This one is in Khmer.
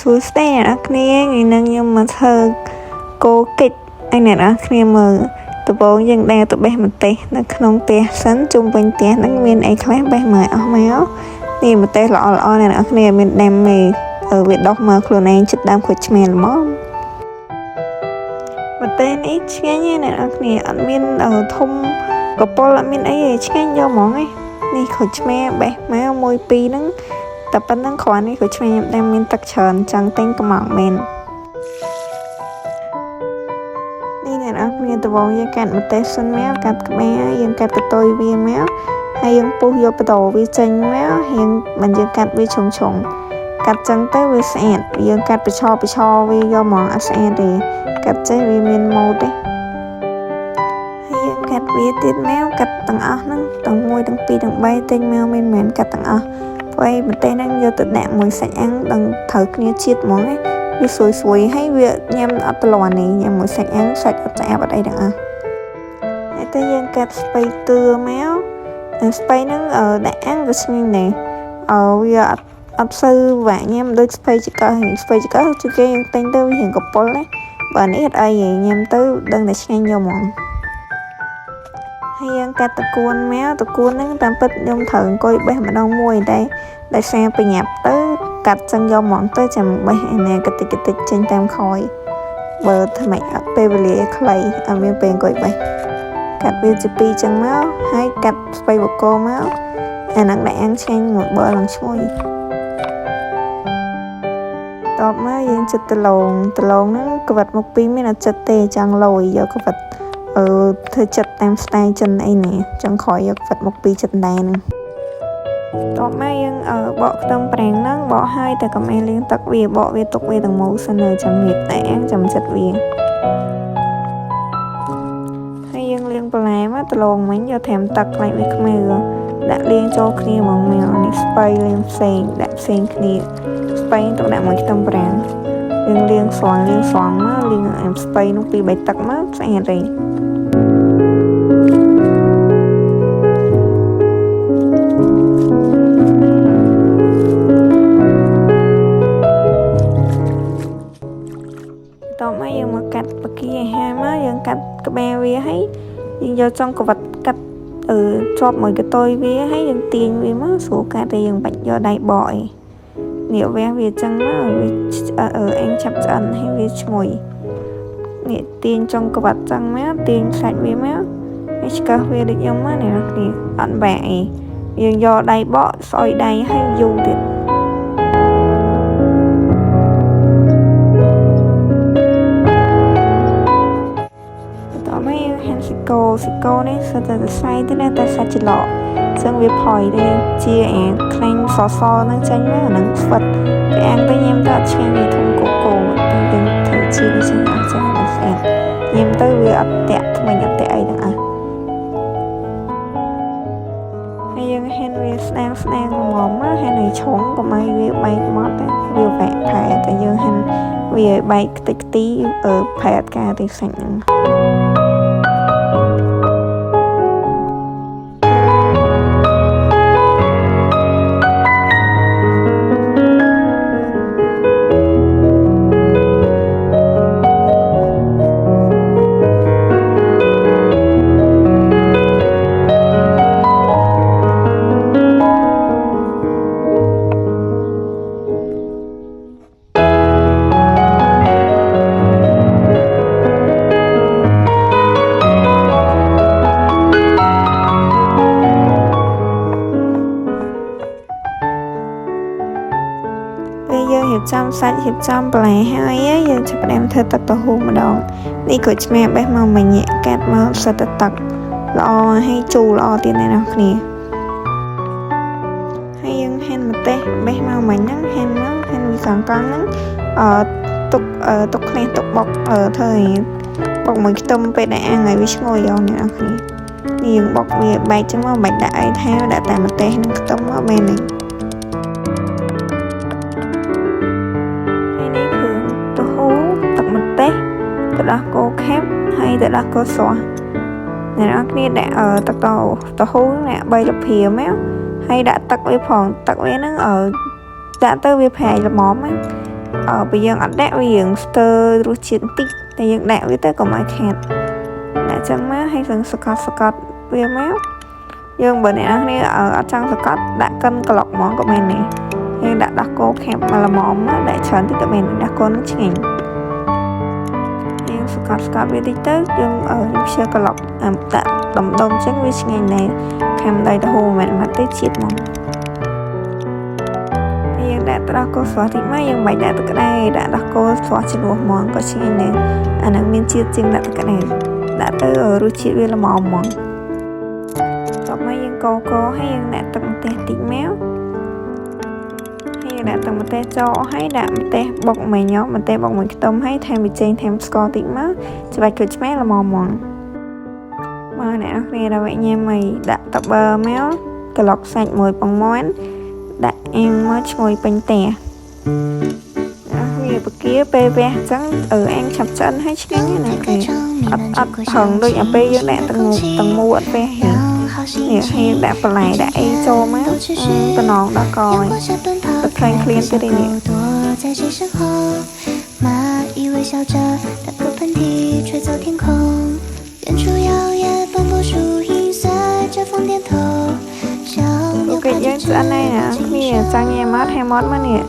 សួស្តីអ្នកនរគ្នាថ្ងៃនេះខ្ញុំមកធ្វើគោកិច្ចឲ្យអ្នកនរគ្នាមើលដំបូងយើងដើរទៅបេះម្ទេសនៅក្នុងផ្ទះសិនជុំវិញផ្ទះហ្នឹងមានអីខ្លះបេះមកអស់មកនេះម្ទេសល្អល្អអ្នកនរគ្នាមានដាំទេវាដុះមកខ្លួនឯងចិត្តដើមក្រូចឆ្មាល្មមម្ទេសនេះឆ្ងាញ់ណាស់អ្នកនរគ្នាអត់មានធំកប៉ុលអត់មានអីទេឆ្ងាញ់យកហ្មងឯងនេះក្រូចឆ្មាបេះមកមួយពីរហ្នឹងតែប៉ុណ្្នឹងគ្រាន់នេះក៏ឆ្ងាញ់ខ្ញុំមានទឹកច្រើនចង់ទិញកំងមែននេះអ្នកនរគ្នាដំបូងយើងកាត់ម្ទេសសិនមកកាត់ក្បាលយើងកាត់កតុយវាមកហើយយើងពុះយកបដោវាចេញមករៀងមិនយើងកាត់វាឆុងឆុងកាត់ចឹងទៅវាស្អាតយើងកាត់បឆោបឆោវាយកហ្មងអត់ស្អាតទេកាត់ចេះវាមានម៉ូតទេហើយយើងកាត់វាទៀតមកកាត់ទាំងអស់ហ្នឹងទាំង1ទាំង2ទាំង3ទិញមកមិនមែនកាត់ទាំងអស់ព្រោះឯម្ទេសហ្នឹងយកទៅដាក់មួយសាច់អាំងដឹងត្រូវគ្នាជាតិហ្មងណាវាស្រួយស្រួយហើយវាញ៉ាំអត់តលាន់នេះញ៉ាំមួយសាច់អាំងសាច់អត់ស្អាតអត់អីទាំងអស់ហើយទៅយើងកាត់ស្ពៃទឿមកស្ពៃហ្នឹងដាក់អាំងវាឆ្ងាញ់ដែរវាអត់សូវវាក់ញ៉ាំដូចស្ពៃចង្កឹះស្ពៃចង្កឹះជួនគេយើងទិញទៅវារៀងកពុលណាបើនេះអត់អីទេញ៉ាំទៅដឹងតែឆ្ងាញ់យកហ្មងហើយយើងកាត់តកួនមកតកួនហ្នឹងតាមពិតខ្ញុំត្រូវអង្គុយបេះម្ដងមួយតែដោយសារបញ្ញាប់ទៅកាត់ចឹងយកហ្មងទៅចាំបេះឯណាកតិចកតិចចេញតាមក្រោយបើថ្មីអត់ពេលវេលាខ្លីអត់មានពេលអង្គុយបេះកាត់វាជាពីរចឹងមកហើយកាត់ស្ពៃបកមកអាហ្នឹងដាក់អាំងឆ្ងាញ់មួយបើឡើងឈ្ងុយតបមកយើងចិត្តដលងដលងហ្នឹងក្វិតមុខពីរមានអត់ចិត្តទេចង់លយយកក្វិតធ្វើចិត្តតាមស្ទាយចិនអីនេះចង់ក្រោយយកក្វិតមុខពីរចិត្តដែរហ្នឹងតបមកយើងបកខ្ទឹមប្រាំងហ្នឹងបកហើយតែកុំឲ្យលាងទឹកវាបកវាទុកវាទាំងមូលសិននៅចាំរៀបតែអាំងចាំចិត្តវាហើយយើងលាងបន្លែមកដលងមិញយកត្រាំទឹកខ្លាចវាខ្មៅដាក់លាងចូលគ្នាហ្មងមកនេះស្ពៃលាងផ្សេងដាក់ផ្សេងគ្នាស្ពៃទុកដាក់មួយខ្ទឹមប្រាំងយើងលាងស្រង់លាងស្រង់មកលាងអាស្ពៃនោះពីរបីទឹកមកស្អាតទេតបមកយើងមកកាត់បកាអាហារមកយើងកាត់ក្បាលវាហើយយើងយកចុងក្វិតកាត់ជាប់មួយកតុយវាហើយយើងទាញវាមកស្រួលកាត់ទេយើងបាច់យកដៃបកអីនេះវះវាចឹងមកវាអេងឆាប់ឆ្អិនហើយវាឈ្ងុយនេះទាញចុងក្វិតចឹងមកទាញសាច់វាមកហើយឆ្កឹះវាដូចខ្ញុំមកអ្នកនរគ្នាអត់បាក់អីយើងយកដៃបកស្អុយដៃហើយយូរទៀតតមកយើងហាន់ស៊ីកូស៊ីកូនេះសិតតែសរសៃទេណាតែសាច់ច្រឡកចឹងវាផុយទេជាអាខ្លាញ់សសហ្នឹងចេញមកអាហ្នឹងស្វិតវាអាំងទៅញ៉ាំទៅអត់ឆ្ងាញ់ទេធំកូកូទៅយើងធ្វើជាវាចឹងអត់ចឹងអត់ស្អាតញ៉ាំទៅវាអត់តាក់ធ្មេញអត់តាក់អីទាំងអស់ហើយយើងហាន់វាស្ដាងស្ដាងល្មមមកហាន់ឲ្យឆុងកុំឲ្យវាបែកមកទេវាវ៉ាក់ផែតែយើងហាន់វាឲ្យបែកខ្ទេចខ្ទីផែអត់ការទេសាច់ហ្នឹងពេលយើងរៀបចំសាច់រៀបចំបន្លែហើយយើងចាប់ផ្ដើមធ្វើទឹកតហ៊ូម្ដងនេះក្រូចឆ្មាបេះមកមួយញាក់កាត់មកសិតតែទឹកល្អហើយជូរល្អទៀតអ្នកនរគ្នាហើយយើងហាន់ម្ទេសបេះមកមិញហ្នឹងហាន់មកហាន់វាកង់កង់ហ្នឹងទុកទុកខ្លះទុកបុកធ្វើឲ្យបុកមួយខ្ទឹមពេលដែលអាំងឲ្យវាឈ្ងុយយកអ្នកនរគ្នានេះយើងបុកវាបែកចឹងមកមិនបាច់ដាក់អីថែមដាក់តែម្ទេសនិងខ្ទឹមមកមែនទេទឹកដោះគោខាប់ហើយទឹកដោះគោស្រស់អ្នកនរគ្នាដាក់ទឹកតហ៊ូដាក់3លភាមកហើយដាក់ទឹកវាផងទឹកវាហ្នឹងដាក់ទៅវាប្រៃល្មមហ្នឹង បើយើងអត់ដាក់វាយើងស្ទើររសជាតិបន្តិចតែយើងដាក់វាទៅកុំឲ្យខាតដាក់ចឹងមកហើយយើងសកត់សកត់វាមកយើងបើអ្នកនរគ្នាអត់ចង់សកត់ដាក់កិនក្លុកហ្មងក៏មានដែរយើងដាក់ដោះគោខាប់មកល្មមមកដាក់ច្រើនតិចក៏មានដោះគោនឹងឆ្ងាញ់យើងសកត់សកត់វាតិចទៅយើងយើងខ្ជិលក្លុកដាក់ដុំដុំចឹងវាឆ្ងាញ់ដែរខាំដៃទៅហូរមិនមែនទេជាតិហ្មងយើងដាក់ទឹកដោះគោស្រស់តិចមកយើងមិនបាច់ដាក់ទឹកក្តៅដាក់ដោះគោស្រស់ជំនួសហ្មងក៏ឆ្ងាញ់ដែរអាហ្នឹងមានជាតិជាងដាក់ទឹកក្តៅដាក់ទៅរសជាតិវាល្មមហ្មងតបមកយើងកូរកូរហើយយើងដាក់ទឹកម្ទេសតិចមកហើយយើងដាក់ទឹកម្ទេសចូលហើយដាក់ម្ទេសបុកមិញម្ទេសបុកមួយខ្ទឹមហើយថែមប៊ីចេងថែមស្ករតិចមកច្បាច់ក្រូចឆ្មាល្មមហ្មងមកអ្នកនរគ្នាដល់ញ៉ាំហើយដាក់តប័រមកក្លុកសាច់មួយពងមាន់ដាក់អាំងមកឈ្ងុយពេញផ្ទះអស់វាបកាពេលវះអញ្ចឹងអឺអាំងឆាប់ឆ្អិនហើយឆ្ងាញ់ណាស់គេអត់អត់ហឹងដូចអាពេលយើងដាក់ទាំងទាំងមូអត់វះនេះហើយដាក់បន្លែដាក់អីចូលមកតំណងដល់កហើយទឹកខ្លែងឃ្លានទៀតនេះ 在谁身后？蚂蚁微笑着打个喷嚏，吹走天空。远处摇曳斑驳树影，随着风点头。小 អូ 鸟 ខេ 爬 យើង 着 ឆ្អិនហើយ 翅 អ្នក 膀 គ្នា 轻 ចង់ញ៉ាំអត់ហែមត់មកនេះ